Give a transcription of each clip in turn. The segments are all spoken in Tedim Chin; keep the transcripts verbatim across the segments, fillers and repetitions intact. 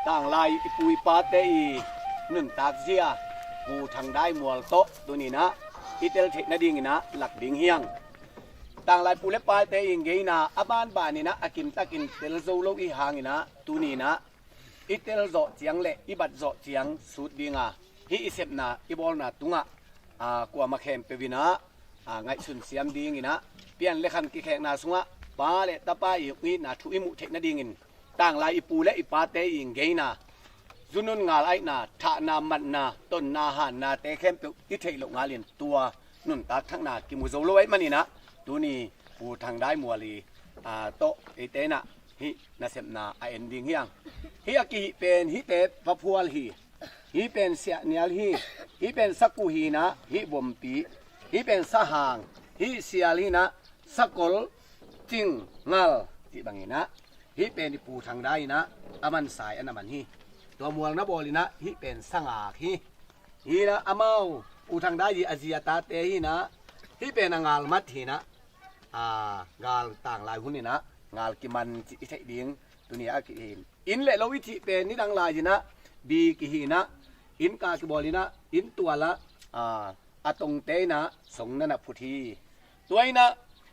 Tanglai i pu i pate i nuntak zia Pu Thang Dai Mual tawh tuni-in ah i tel theih nadingin ah lak ding hi hang. Tanglai pu le pate i ngeina a banbanin ah a kimtakin tel zo lo i hangin ah tuni-in ah i tel zawh ciang le i bat zawh ciang sut dinga hih i sepna i bawlna tungah, aa, kuamah khempeuh in ah, aa, ngaihsun siam dingin ah pian le khan kikhekna sungah Pa le Tapa i hong itna thu i muh theih nadingin tanglai i pu le i pate i ngeina, zunun ngal aihna, thahna, matna, tonna, hannate khempeuh i theih loh ngalin tua nuntak thakna kimu zo lo ahih manin ah tuni Pu Thang Dai Mual i, aa, tawh eite in ah hih nasepna a en ding hi hang. Hih a kihih pen hihte va phual hi. Hih pen Siah Nial hi. Hih pen Saku hi-in ah hih Vompi. Hih pen Sahang. Hih Sial hi-in ah Sakol, Cing, Ngal cih bangin ah hih pen i Pu Thang Dai in ah a man sai a na man hi. Tua mual na bawlin ah hih pen Sangak hi. Hi-in ah amau Pu Thang Dai i a zi a tate hi-in ah hih pen a ngal mat hi-in ah, aa, gal tanglai hun in ah ngal kiman cih i theih ding tuni a kihih in. Inn le lo i cih pen nidang lai-in ah bi kihih in ah, inn ka kibawl in ah, inn tual ah, aa, a tongte in ah song na na phut hi. Tua in ah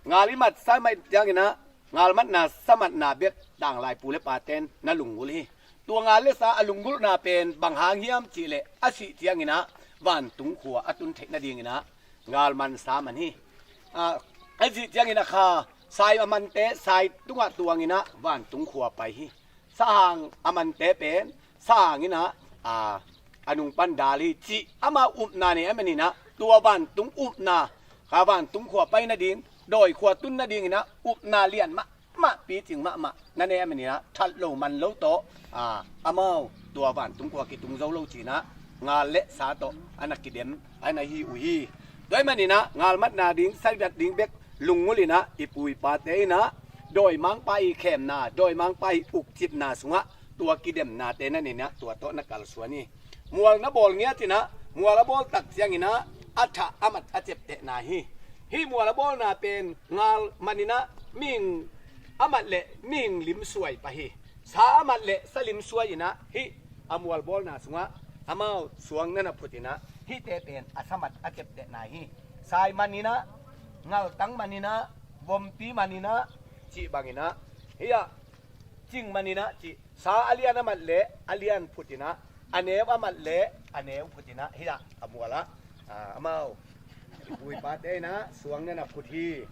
ngal i mat sa mat ciangin ah ngal matna sa matna bek tanglai pu le paten na lunggulh hi. Tua ngal le sa a lunggulhna pen bang hang hiam cih leh a sih ciangin ah vantung khua a tun theih nadingin ah ngal man sa man hi. Aa, a sih ciangin ah kha sai a mante sai tungah tuangin ah vantung khua pai hi. Sahang a mante pen Sahang in ah, aa, a nung pan dal hi cih ama upna nei ahih manin ah tua vantung upna, kha vantung khua pai nading, dawi khua tun nadingin ah upna lian mahmah, picing mahmah na nei ahih manin ah that lo man lo tawh, aa, amau tua vantung khua kitung zo lo ci-in ah ngal le sa tawh a na kidem a na hi uh hi. Tua ahih manin ah ngal matna ding, sa mat ding bek lunggulh in ah i pu i pate in ah dawimangpa i khemna, dawimangpa i ukcipna sungah tua kidemnate na nei in ah tua tawh na kalsuan hi. Mual na bawl ngiat in ah, mual a bawl tak ciangin ah a thah a mat a ceptehna hi. Hih mual a bawlna pen ngal man in ah mihing a mat le mihing lim suai pah hi. Sa a mat le sa lim suai in ah hih a mual bawlna sungah amau suang na na phut in ah hihte pen a sa mat a ceptehna hi. Sai man in ah, ngaltang man in ah, vompi man in ah, cih bangin ah, hih ah cing man in ah cih, sa a lian a mat le a lian phut in ah, a neu a mat le a neu phut in ah, hih ah a mual ah, aa, amau i pu i pate in ah suang na na phut hi.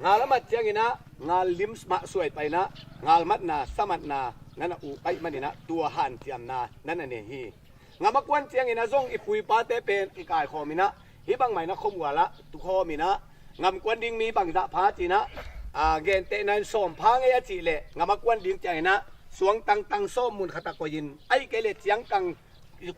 Ngal a mat ciangin ah ngal lim mah suai pah in ah ngal matna sa matna na na uk ahih manin ah tua hanciamna na na nei hi. Ngam a kuan ciangin ah zong i pu i pate pen kikaikhawm in ah hih bangmah in ah khuamual ah tukhawm in ah, ngam kuan ding mi bangzah pha ci-in ah, aa, gentehna in sawm pha ngei a cih leh ngam a kuan ding ciangin ah suang tangtang sawm mun khat ah koih in, ahih kei leh ciangkang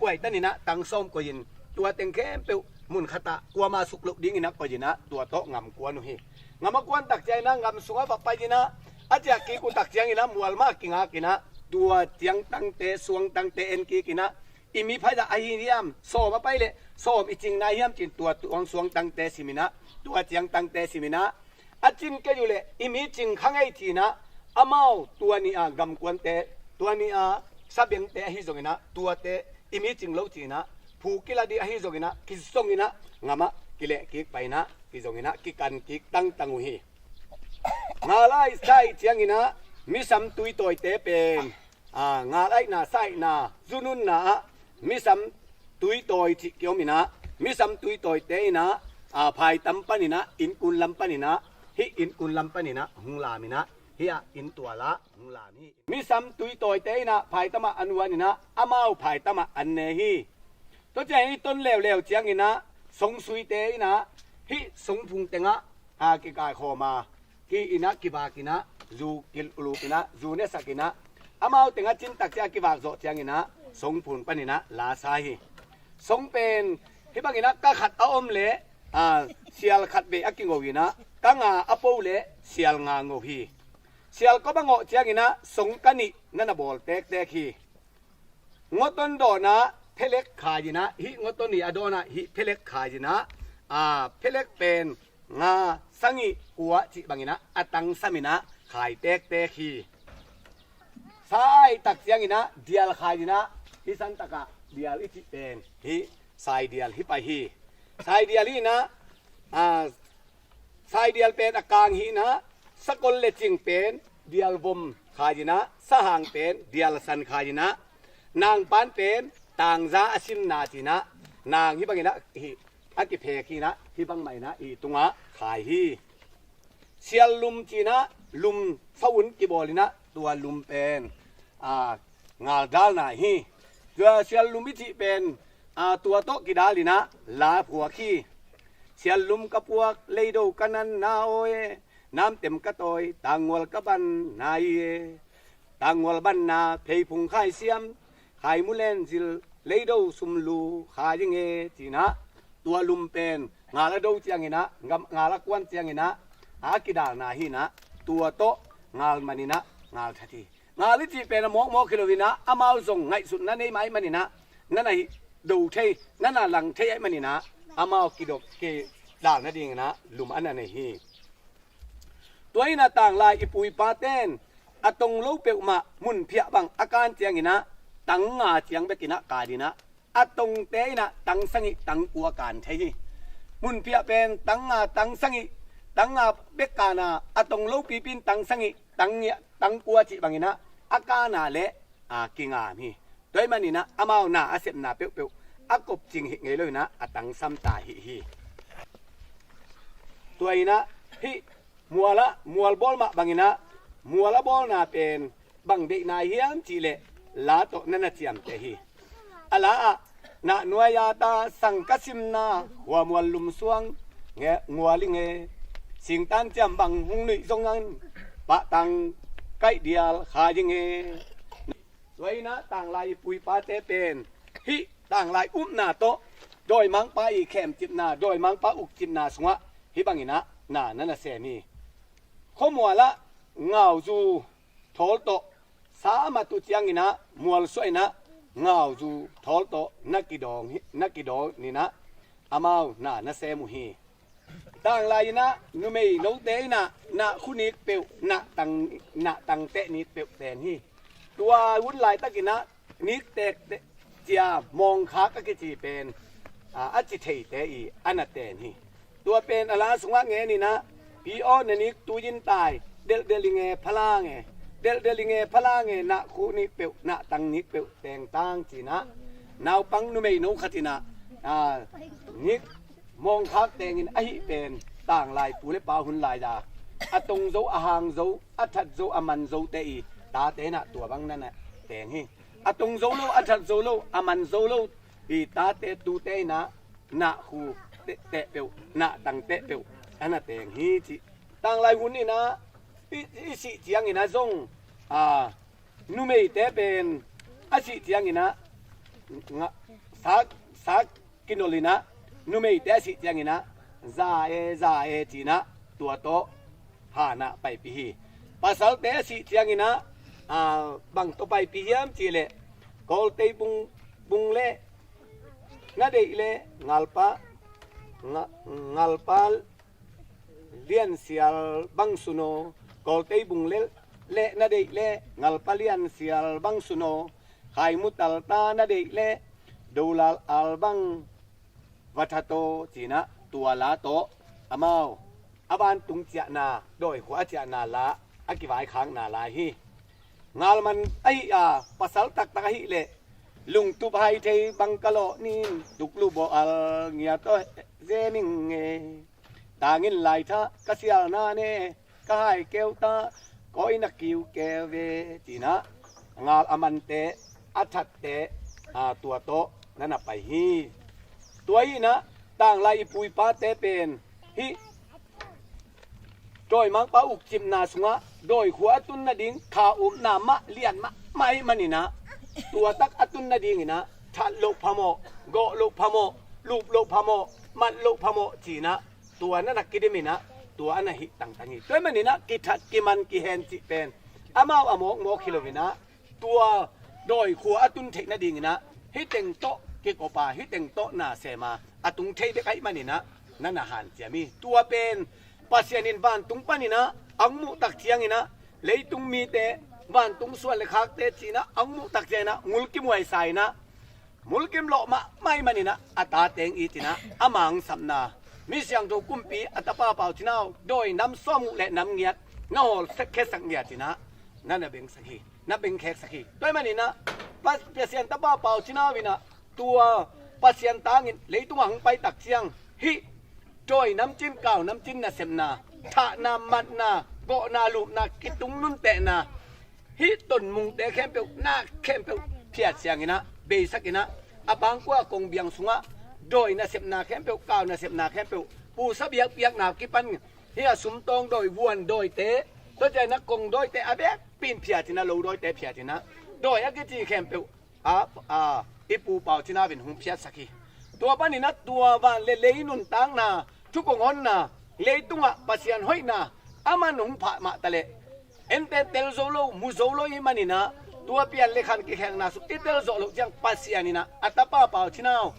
kuai tan in ah tang sawm koih in, tua teng khempeuh mun khat ah kuamah suk loh dingin ah koih in ah tua tawh ngam kuan uh hi. Ngam a kuan tak ciangin ah ngam sungah va pai in ah a ciah kik uh tak ciangin ah mual mah kingak in ah tua ciangtangte, suangtangte en kik in ah, i mi phaizah ahi hiam, sawm a pai leh sawm i cing nai hiam ci-in tua tuang suangtangte sim in ah, tua ciangtangte sim in ah, a cin kei uh leh i mi cing kha ngei ci-in ah, amau tua ni-a gamkuante, tua ni-a sabengte ahi zongin ah tuate i mi cing lo ci-in ah phu kila ding ahi zongin ah kizong in ah ngam ah kileh kik pai in ah kizong in ah kikan kik tangtang uh hi. Ngal aih sa aih ciangin ah misam tuitawite pen, aa, ngal aihna sa aihna zununna ah misam tuitawi cih kiom in ah, misam tuitawite in ah, aa, phaitam panin ah, innkuan lam panin ah, hih innkuan lam panin ah hong lam in ah, hih ah inn tual ah hong lam hi. Misam tuitawite in ah phaitam ah an uan in ah, amau phaitam ah an ne hi. Tua ciang hih ton leuleu ciangin ah songsuite in ah hih songphung tengah, aa, kikaikhawm a, ki-in ah kivak in ah, zu kilup in ah, zu nesak in ah, amau tengah cin tak ciang a kivak zawh ciangin ah songphung panin ah la sa hi. Song pen hih bangin ah ka khat a om leh, aa, sial khat vei a kingo in ah, ka nga a po leh sial nga ngo hi. Sial kop a ngawh ciangin ah song ka nih na na bawl tektek hi. Ngawton dawn ah phelek khai in ah, hih ngawton nih a dawn ah hih phelek khai in ah, aa, phelek pen nga sangih kua cih bangin ah a tangsam in ah khai tektek hi. Sai tak cianginah dial khai inah, hih santakah dial i cih pen hih saidial hi pai hi. Saidial hi inah, a, saidial pen a kang hi inah, sakol le cing pen dial vom khai inah, sahang pen dial san khai inah, nangpan pen tangza a simna cinah, nang hih banginah hih a kiphek hi inah, hih bangmah inah hih tungah khai hi. Sial lum cinah lum fa un kibawl inah, tua lum pen, a, ngaldalna hi. Tua sial lum i cih pen, a, tua tawh kidal inah la phuak hi. Sial lum ka puak, leido ka nanna aw e, namtem ka tawi, tangual ka banna hi e. Tangual banna, pheiphung khaisiam, khaimu lenzil, leido sumlu khai ing e, cinah tua lum pen ngal a do cianginah, ngam-, ngal a kuan cianginah a kidalna hi inah, tua tawh ngal man inah ngal that hi. Ngal i cih pen a mawkmawk hi lo inah, amau zong ngaihsutna nei mah ahih man inah, na na hih do thei, na na lang thei ahih man inah, amau kidok kidal nadinginah lum a na nei hi. Tua inah tanglai i pu i pate'n a tong lo peuhmah munphiah bang a kan cianginah tang nga ciang bekinah kan inah, a tongte inah tang sagih tang kua kan thei hi. Munphiah pen tang nga tang sagih, tang nga bek kan a, a tong lo pipi in tang sagih, tang nga, tang kua cih banginah a kan a leh, a, kingam hi. Tua ahih man inah amau na a sepna peuhpeuh a kopcing hih ngei lo inah a tang samta hih hi. Tua inah hih mual ah, mual bawl mah banginah, mual a bawlna pen bang deihna hiam cih leh la tawh na na ciamteh hi. A la ah, nah nuai a ta sang ka simna, khua mual lum suang nge, ngual ing e. Singtan ciam bang hong nuih zong an, pahtang kaih dial khai ing e. Tua inah tanglai i pu i pate pen hih tanglai upna tawh dawimangpa i khemcipna, dawimangpa ukcipna sungah hih banginah na na na sem hi. Khuamual ah ngauzu thawl tawh sa a mat uh cianginah mualsuah inah ngauzu thawl tawh na kidawng hi, na kidawng inah amau na na sem uh hi. Tanglai inah numei note inah nah khu nik peuh, nah tang, nah tang teh nik peuh teng hi. Tua hun laitak inah nik tek teh cia mawngkhak a kici pen, a, a ci theite i a na ten hi. Tua pen a la sungah ngen inah, pi aw na nik tui in tai, delhdelh i nge phalang e, delhdelh i nge phalang e, nah khu nik peuh, nah tang nik peuh teng tang cinah, naupang numei no khat inah, a, nik mawngkhak tengin ahih pen tanglai pu le pa hun lai-a a tong zo, a hang zo, a that zo, a man zote i tate inah tua bang na na teng hi. A tong zo lo, a that zo lo, a man zo lo i tate tute inah nah khu teh, teh peuh, nah tang teh peuh a na teng hi cih. Tanglai hun inah i, i sih cianginah zong, a, numeite pen a sih cianginah nga, sak, sak kinol inah, numeite a sih cianginah za e, za e cinah tua tawh hanah paipih hi. Pasalte a sih cianginah, a, bang tawh paipih hiam cih leh, Kawltei bung, bung le na deih le ngalpa, nga, ngalpa liansial bang suno, Kawltei bung le, le na deih le ngalpa liansial bang suno, khaimu talta na deih le dolal al bang va thataw cinah tua la tawh amau a vantung ciahna, dawikhua a ciahna la a kivaikhakna lai hi. Ngalman ahih a, pasal taktak ahih leh lungtup hai thei bang ka lawh nin, tuklu bawh al ngiat aw ze ning e. Tangin laitha ka sialna ne, ka hai keu ta, kawi na kiu keu ve, cinah ngal a mante, a thatte, a, tua tawh na na pai hi. Tua hi inah tanglai i pu i pate pen hih dawimangpa ukcipna sungah dawikhua a tun nading kha upna mah lian mahmah ahih man inah, tua tak a tun nadinginah that loh phamawh, gawh loh phamawh, lup loh phamawh, mat loh phamawh cinah tua na na kidim inah tua a na hih tangtang hi. Tua ahih man inah kithat, kiman, kihen cih pen amau a mawkmawk hi lo inah, tua dawikhua a tun theih nadinginah hih teng tawh kikop a, hih teng tawh na sem a, a tung thei bek ahih man inah na na hanciam hi. Tua pen Pasian in vantung pan inah a hong muh tak cianginah leitung mite vantung suan le khakte ci-in ah a hong muh tak ciangin ah mulkimhuai sa-in ah, mulkimlawh mahmah ahih manin ah a tate hong it-in ah ama hong sapna, mi siangtho kumpi a tapa Pau Cin Hau dawi nam sawmguk le nam giat na hawlkhia sak ngiat-in ah na, na bengsak hi, na bengkheksak hi. Tua ahih manin ah Pa-, Pasian tapa Pau Cin Hau in ah tua Pasian tangin leitungah hong pai tak ciang hih dawi namcin, kau namcin nasepna, thahna, matna, gawhna, lupna, kitung nuntehna, hih tonmungte khempeuh, na khempeuh phiat siangin ah, beisakin ah, a bangkua kongbiang sungah dawi nasepna khempeuh, kau nasepna khempeuh, pusa biakpiakna kipan hih a sumtawng dawi, vuan dawite, tua ciangin ah kong dawite a biakpi in phiatin ah, lo dawite phiatin ah, dawi a kici khempeuh a, a, i pu Pau Cin Hau in hong phiatsak hi. Tua panin ah tua van le lei nuntakna, thu kong honna, leitungah Pasian hoihna aman hong phah mah taleh, ente tel zo lo, mu zo lo ahih manin ah tua pian le khan kikhekna sung i tel zawh loh ciang Pasian in ah a tapa Pau Cin Hau,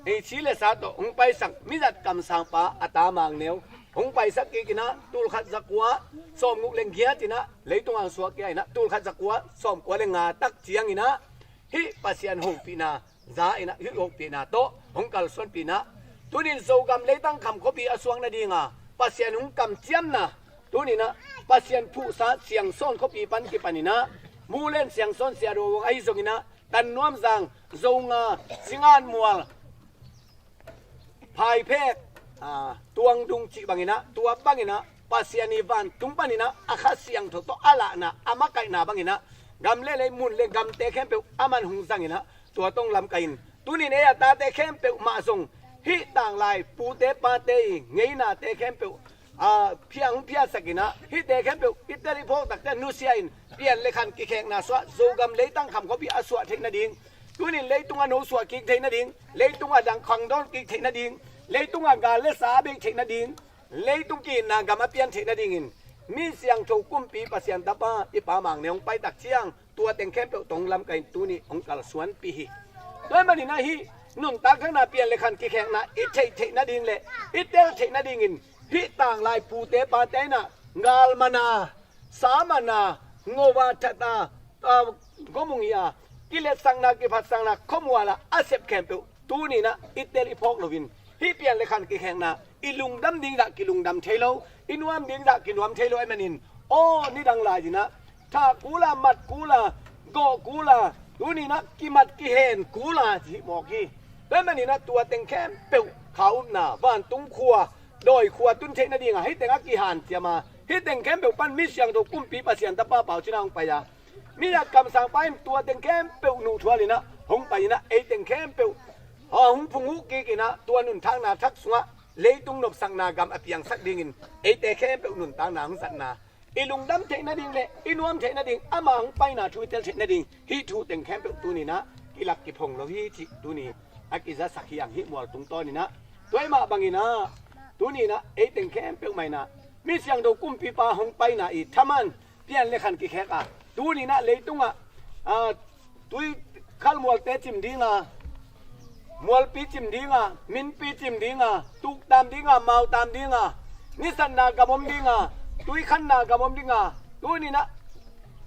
ei, si le sa tawh hong paisak mizat kamsangpa a ta Mang Neu hong paisak kikin ah tul khat za kua sawmguk le giat in ah leitungah suak kia in ah tul khat za kua sawmkua le nga tak ciangin ah hih Pasian hopihna za in ah, hih hopihna tawh hong kalsuanpih in ah, tuni-in Zogam leitang kham khuapi a suak nadinga Pasian hong kamciamna, tuni-in ah Pasian phuhsa Siangsawn khuapi pan kipanin ah, Mulen Siangsawn Siaduawang ahi zongin ah, Tannuamzang, Zonga, Singanmual, Phaiphek, a, Tuangdung cih bangin ah, tua bangin ah Pasian i vantung panin ah a Kha Siangtho tawh a lahna, a makaihna bangin ah gam le lei, mun le gamte khempeuh aman hong zangin ah tua tawh hong lamkaih in, tuni-in ei a tate khempeuh mah zong hih tanglai pute pate i ngeinate khempeuh, a, phiang phiatsakin ah, hihte khempeuh i tel i phawk takte nusia in, pian le khan kikhekna suah, Zogam leitang kham khuapi a suah theih nading, tuni-in leitungah no suah kik theih nading, leitungah dang khangdawn kik theih nading, leitungah gal le sa a beih theih nading, leitung ki-itna gam a pian theih nadingin, mi siangtho kumpi Pasian tapa i Pa Mang Neu hong pai tak ciang, tua teng khempeuh tawh hong lamkaih in, tuni hong kalsuanpih hi. Tua ahih manin ah hih nuntak thakna, pian le khan kikhekna i theih theih nading le i tel theih nadingin, hih tanglai pute pate in ah galmana, samana, ngowa, thata, a, gomung hi a, kiletsakna, kiphatsakna, khuamuala a sep khempeuh tuni-in ah i tel i phawk loin, hih pian le khan kikhekna i lungdam ding zah kilungdam thei lo, i nuam ding zah kinuam thei lo ahih manin, aw, nidang lai-in ah thah kul a, mat kul a, gawh kul a, tuni-in ah kimat kihen kul a ci mawk hi. Tua ahih manin ah tua teng khempeuh kha upna, vantung khua, dawi khua tun theih nadinga hih teng a kihanciam a, hih teng khempeuh pan mi siangtho kumpi Pasian tapa Pau Cin Hau hong pai a, mizat kamsangpa in tua teng khempeuh nuhthualin ah hong pai in ah, ei teng khempeuh, a, hong phung uh kikin ah, tua nuntakna thak sungah leitung nopsakna gam a piangsak dingin, eite khempeuh nuntakna hong zatna, i lungdam theih nading le i nuam theih nading, ama hong paina thu i tel theih nading, hih thu teng khempeuh tuni-in ah kilak kiphong lo hi cih tuni a kizasak hi hang, hih mual tungtawnin ah. Tua ahih mah bangin ah, tuni-in ah ei teng khempeuh mah in ah mi siangtho kumpipa hong paina i thaman, pian le khan kikhek a, tuni-in ah leitungah, a, Tuikhal mualte cim dinga, mualpi cim dinga, minpi cim dinga, tuktam dinga, mautam dinga, nisatna gam om dinga, tuikhanna gam om dinga, tuni-in ah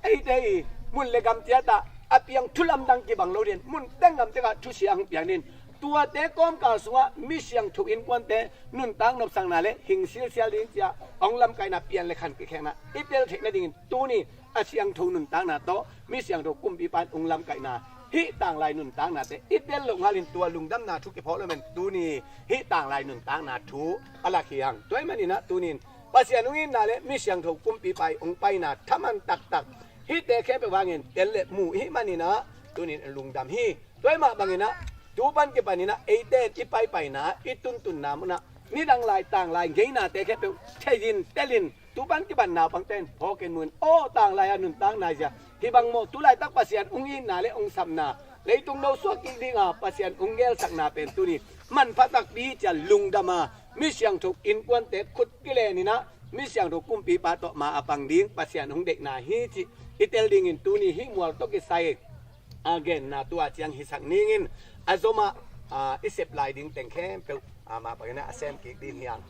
eite i mun le gam ciatah a piang thu lamdang kibang lo ding, mun teng gam tengah thusia hong piang ding. Tuate kawmkal sungah mi siangtho innkuante nuntak nopsakna le hing silsial ding cia hong lamkaihna, pian le khan kikhekna i tel theih nadingin tuni a siangtho nuntakna tawh mi siangtho kumpipa in hong lamkaihna, hih tanglai nuntaknate i tel loh ngalin tua lungdamna thu kiphawk lo men, tuni hih tanglai nuntakna thu a lak hi hang. Tua ahih manin ah tuni-in Pasian hong itna le mi siangtho kumpipa i hong paina thaman taktak hihte khempeuh hangin tel le mu i hih manin ah tuni-in lungdam hi. Tua ahih mah bangin ah tu pan kipanin ah eite in i paipaina, i tuntunna munah nidang lai tanglai ngeinate khempeuh thei-in, telin, tu pan kipan naupangte in phawkin mu-in, aw, tanglai a nuntakna zia, hih bang maw, tu laitak Pasian hong itna le hong sapna, leitung no suak kik dinga Pasian hong gelsakna pen tuni manpha takpi cia lungdam a, mi siangtho innkuante khut kilenin ah mi siangtho kumpipa tawh ma a pang ding Pasian hong deihna hi cih i tel dingin tuni hih mual tawh kisai a genna tua ciang hisak ningin, a zomah, a, i sep lai ding teng khempeuh, a, ma bangin ah a sem kik ding hi hang.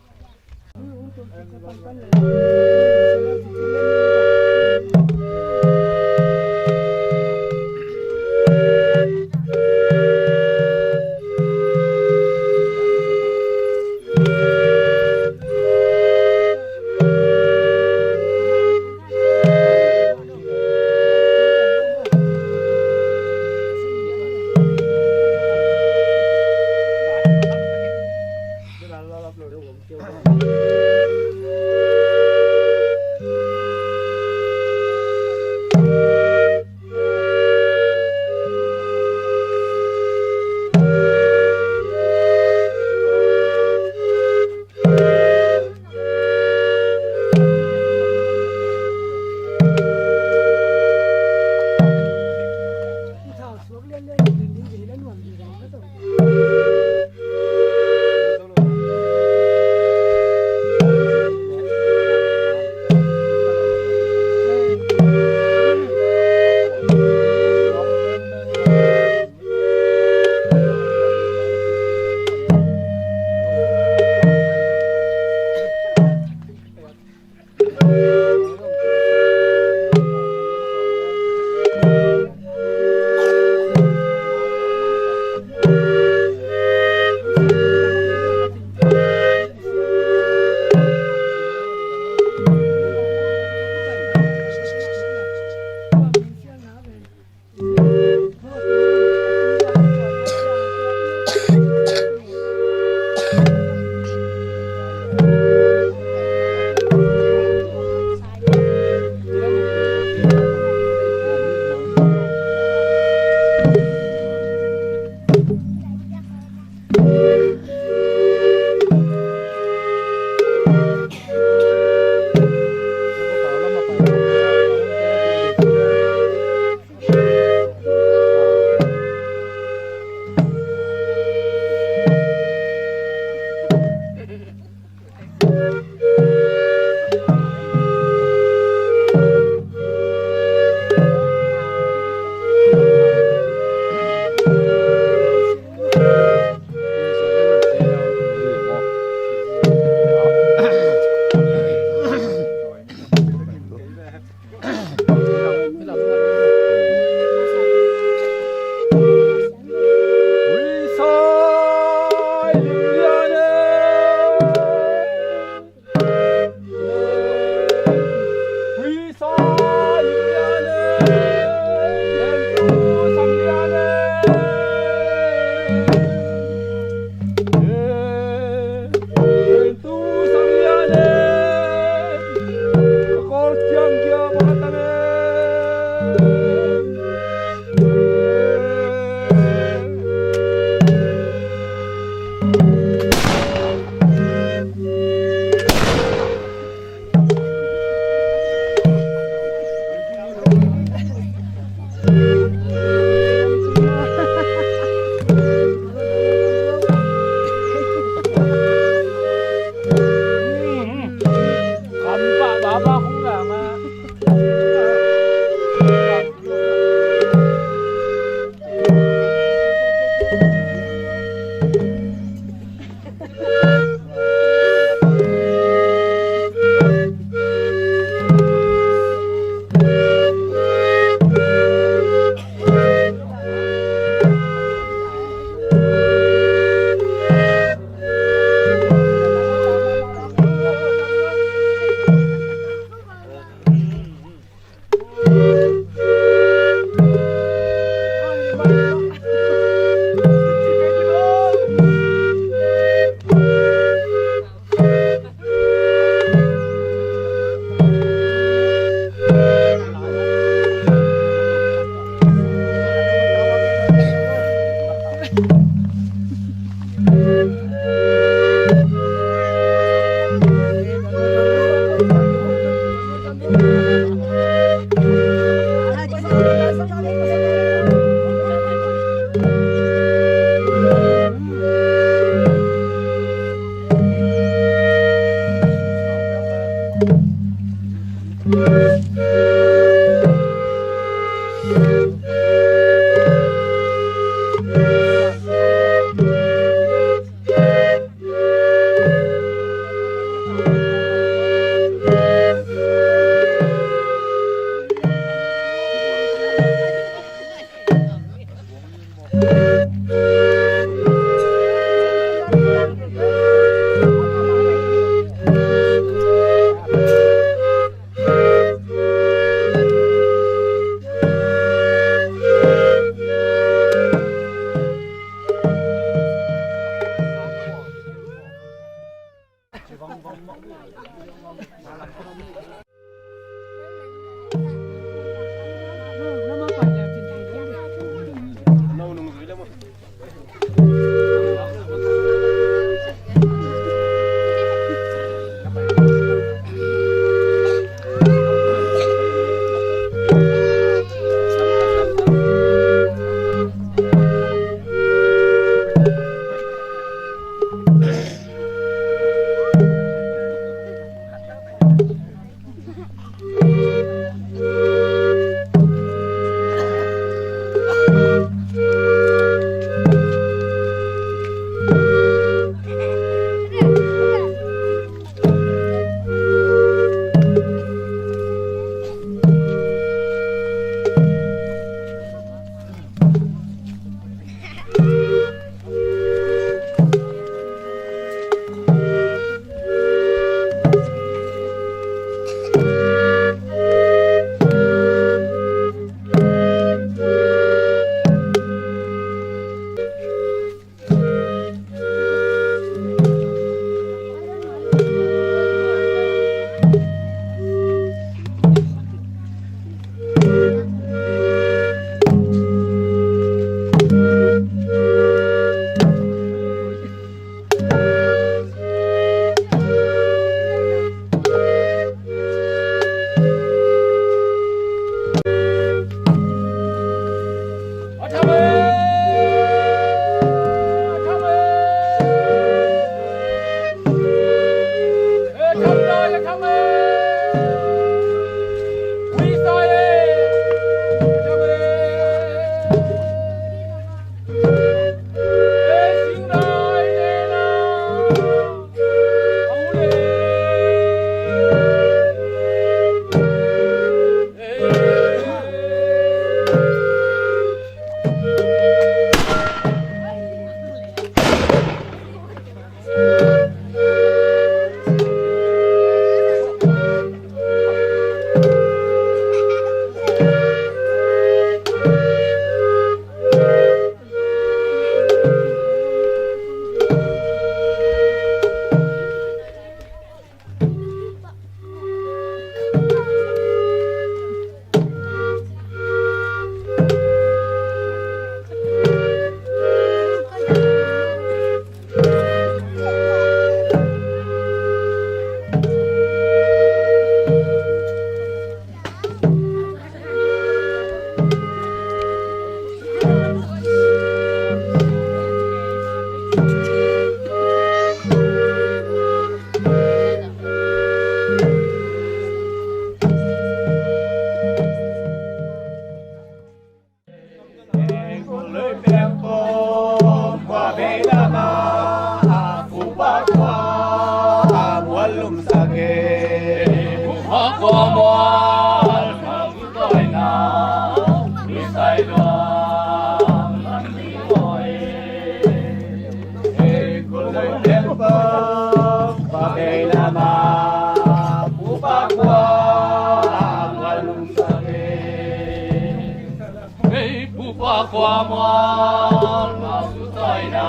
Khua mual mau zu tawi na,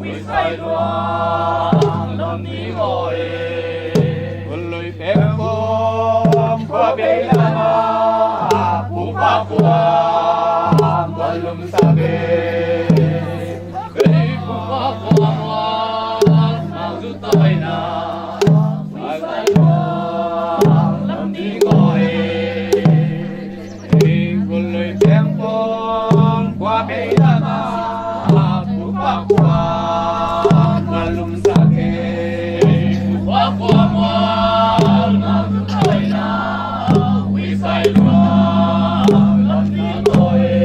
ui sai luang lam ni ngawh e. Gunlui peng pum khua bei lama, pupa khua mual lum sa be. Ei pupa khua mual mau zu tawi na, ui sai luang lam ni ngawh e. Gunlui peng pum khua bei lama, pupa khua mual lum sa be. Pupa khua mual mau zu tawi na, ui sai luang lam ni ngawh e.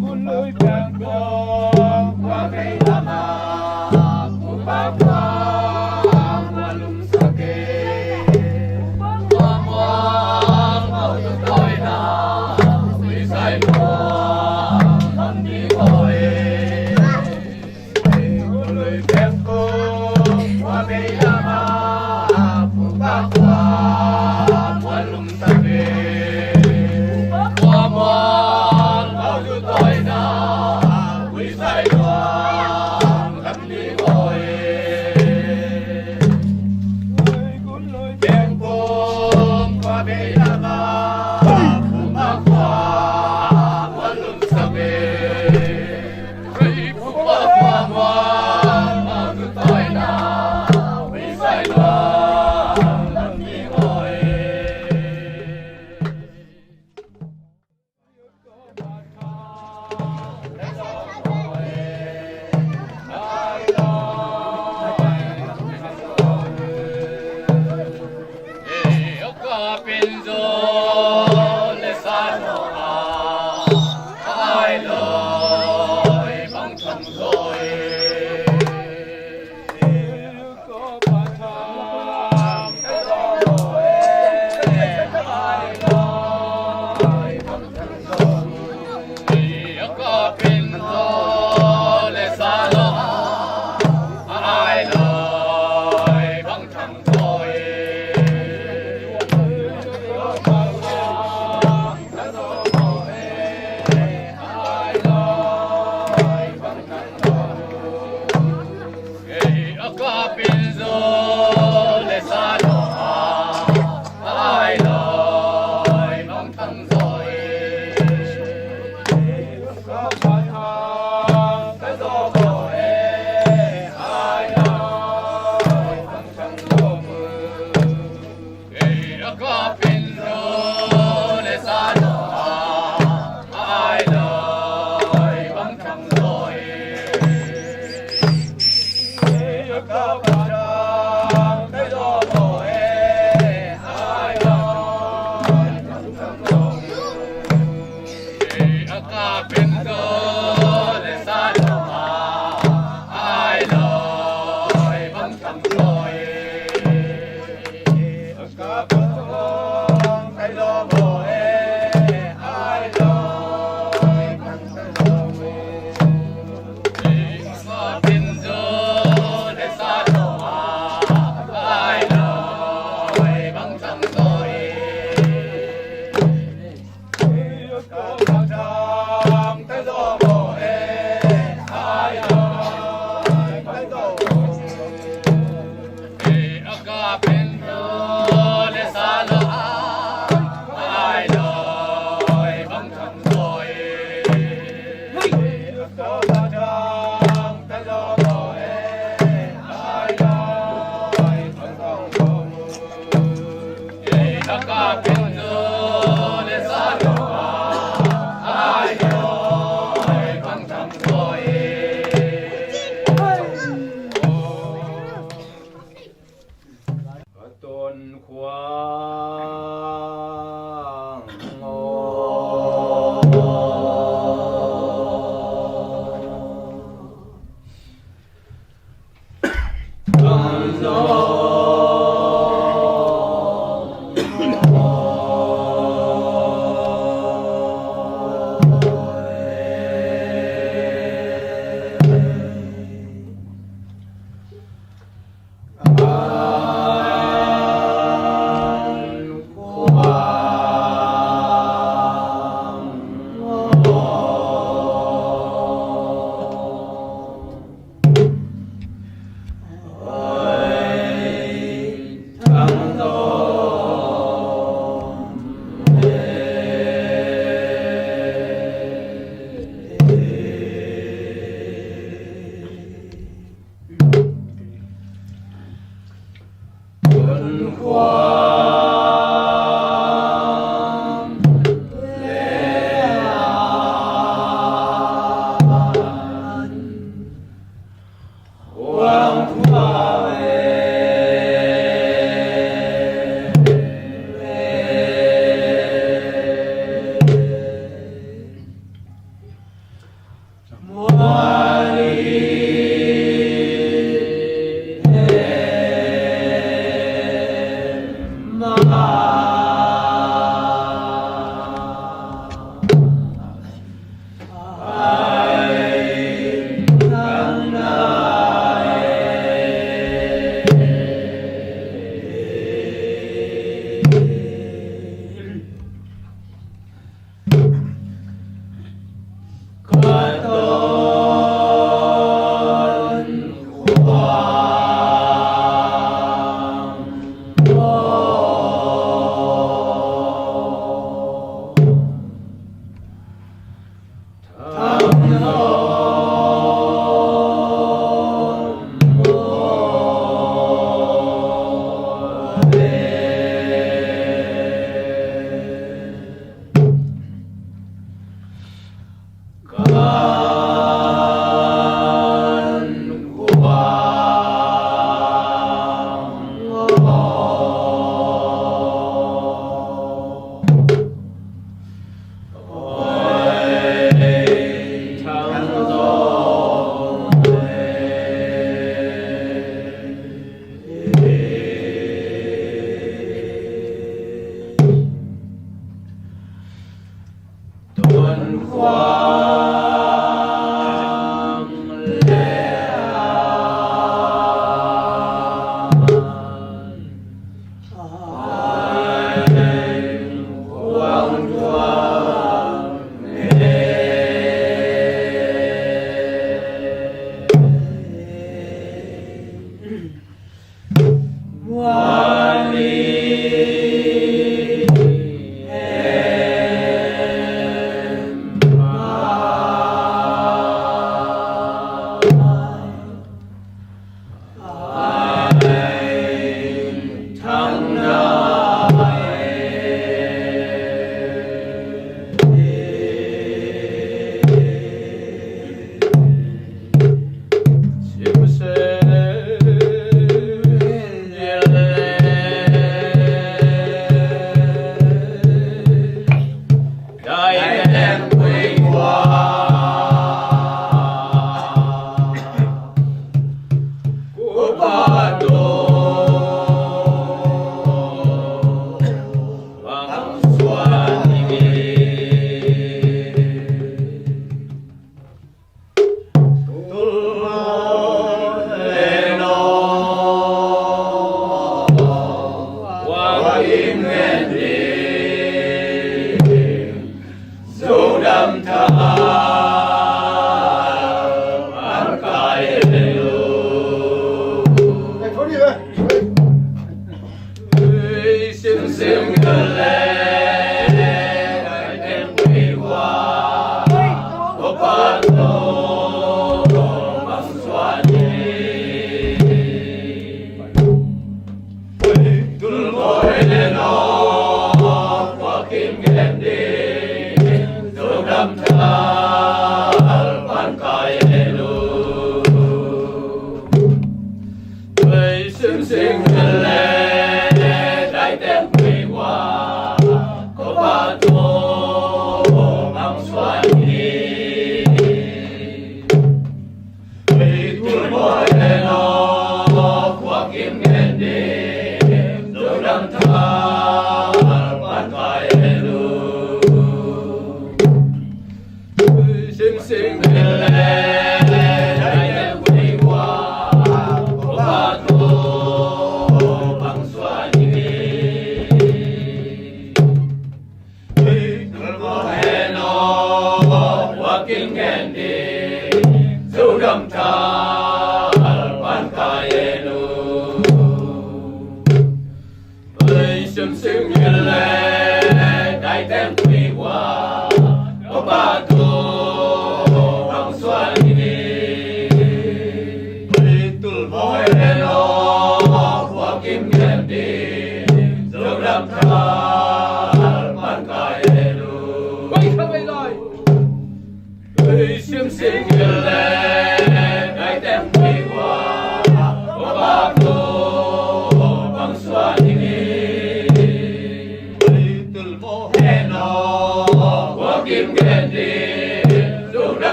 Gunlui peng pum khua bei lama, pupa khua mual lum sa be. Pupa khua mual mau zu tawi na, ui sai luang lam ni ngawh e. Gunlui peng pum khua bei lama, pupa khua mual lum sa be. Pupa khua mual mau zu tawi na, ui sai luang lam ni ngawh e. Gunlui peng pum khua bei lama, pupa khua mual lum sa be.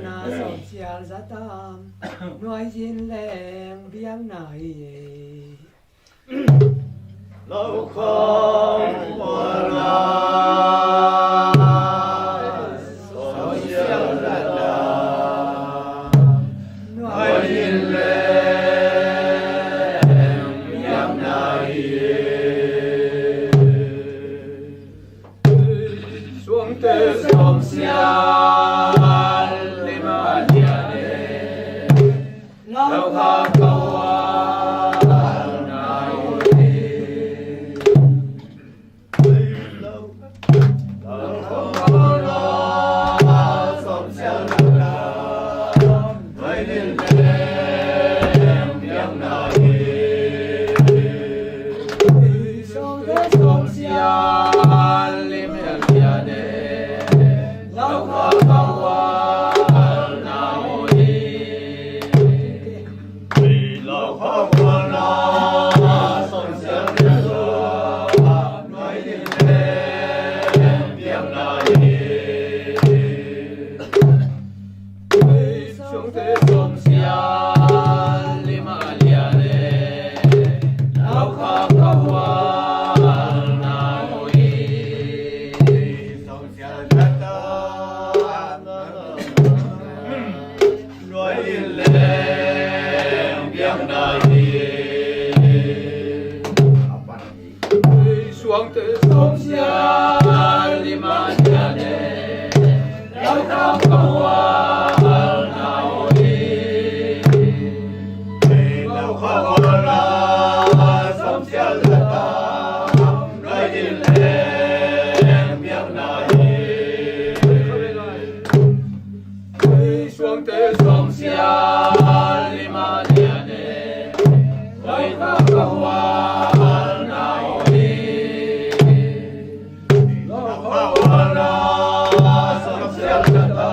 Na sawmsial za tam, nuai in leng biakna hi e. Lo khawng mualna sawmsial za tam, nuai in leng biakna hi e. Suangte sawmsial lima lian e, Laukhap ka hual nai uh hi. Laukhap ka hual sawmsial na, nuai in leng biakna hi. Suangte sawmsial lima lian e, Laukhap ka hual nai uh hi. Sawmsial na, nuai in leng biakna hi. Suangte sawmsial lima lian e, Laukhap ka hual nai uh hi. Laukhap ka hual sawmsial na, nuai in leng biakna hi. Suangte sawmsial lima lian e, Laukhap ka hual nai uh hi. Laukhap ka hual sawmsial na,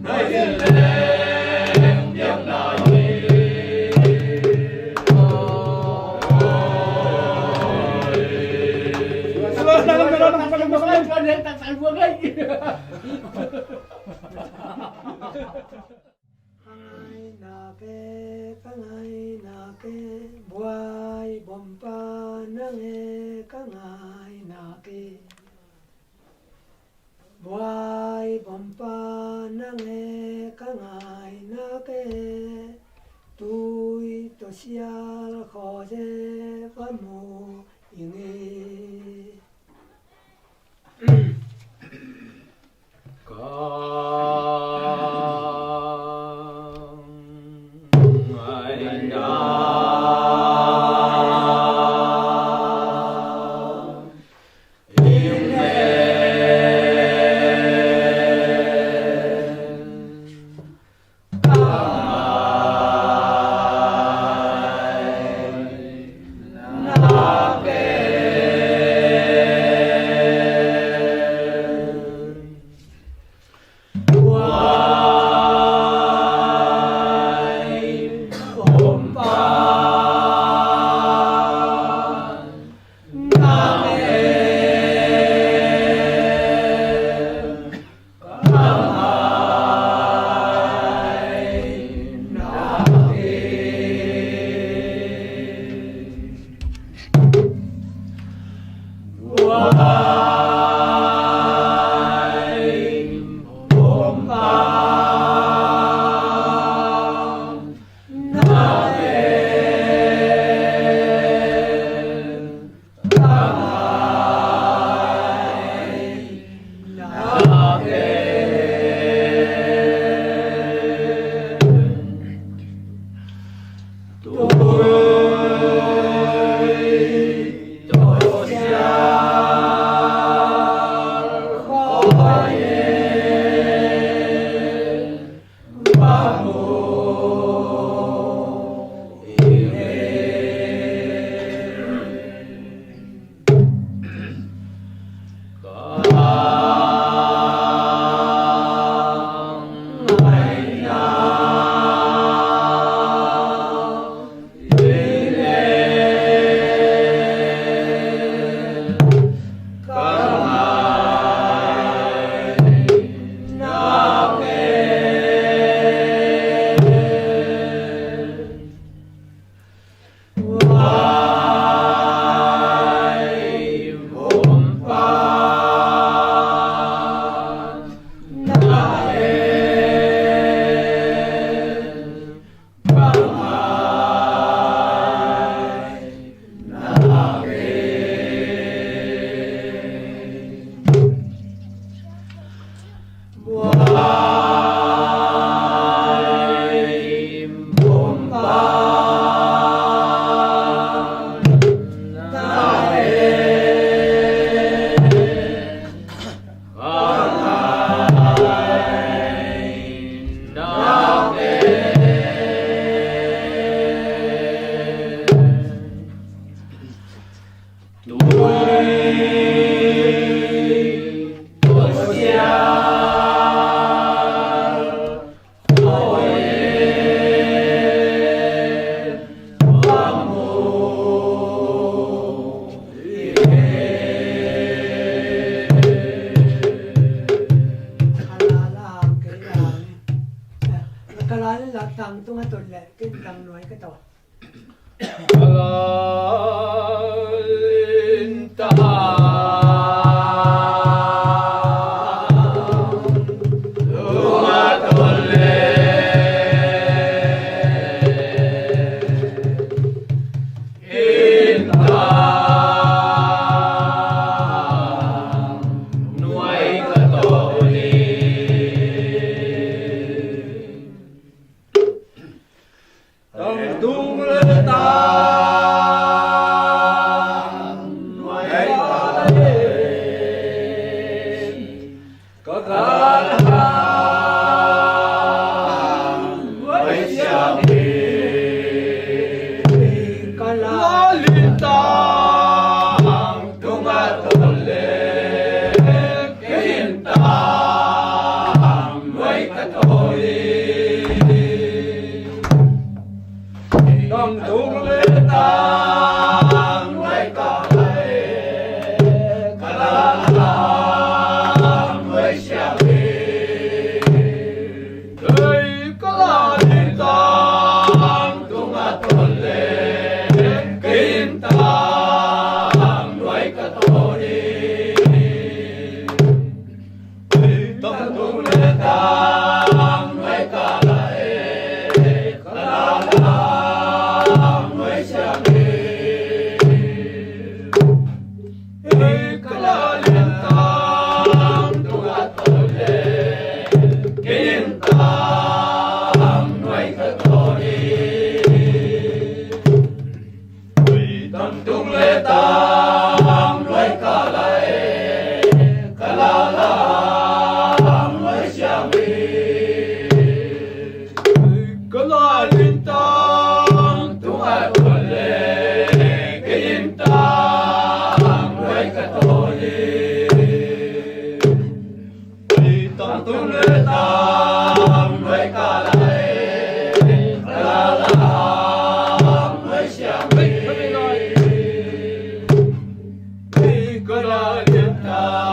nuai in leng biakna hi. Ka ngaina ke, ka ngaina ke, buai bompa nang e, ka ngaina ke. Buai bompa nang e, ka ngaina ke. Tui tawh sial khawng ze va mu ing e. Ka ngaina in leng Ka la le la tang tung a tol le, ken tang nuai ka tawh. Tang tung le tang nuai ka la le, ka ka la nuai siang hi. Ka la le tang tung a tol le, kei in tang nuai ka tol hi. Tang tung le tang nuai ka la le, ka la le tang nuai siang hi. Ei ka la le tang tung a tol le, kei in tang nuai ka tol hi. Tang tung le tang nuai ka la e, ka la le tang nuai siang hi. Ei ka la le tang tung a tol le, kei in tang nuai ka tol hi. Tang tung le tang nuai ka la e, ka la le tang nuai siang hi. Ka la le tang tung a tol le, kei in tang nuai ka tol hi. Tang tung le tang nuai ka la e, ka la le tang nuai siang hi. Ka la le tang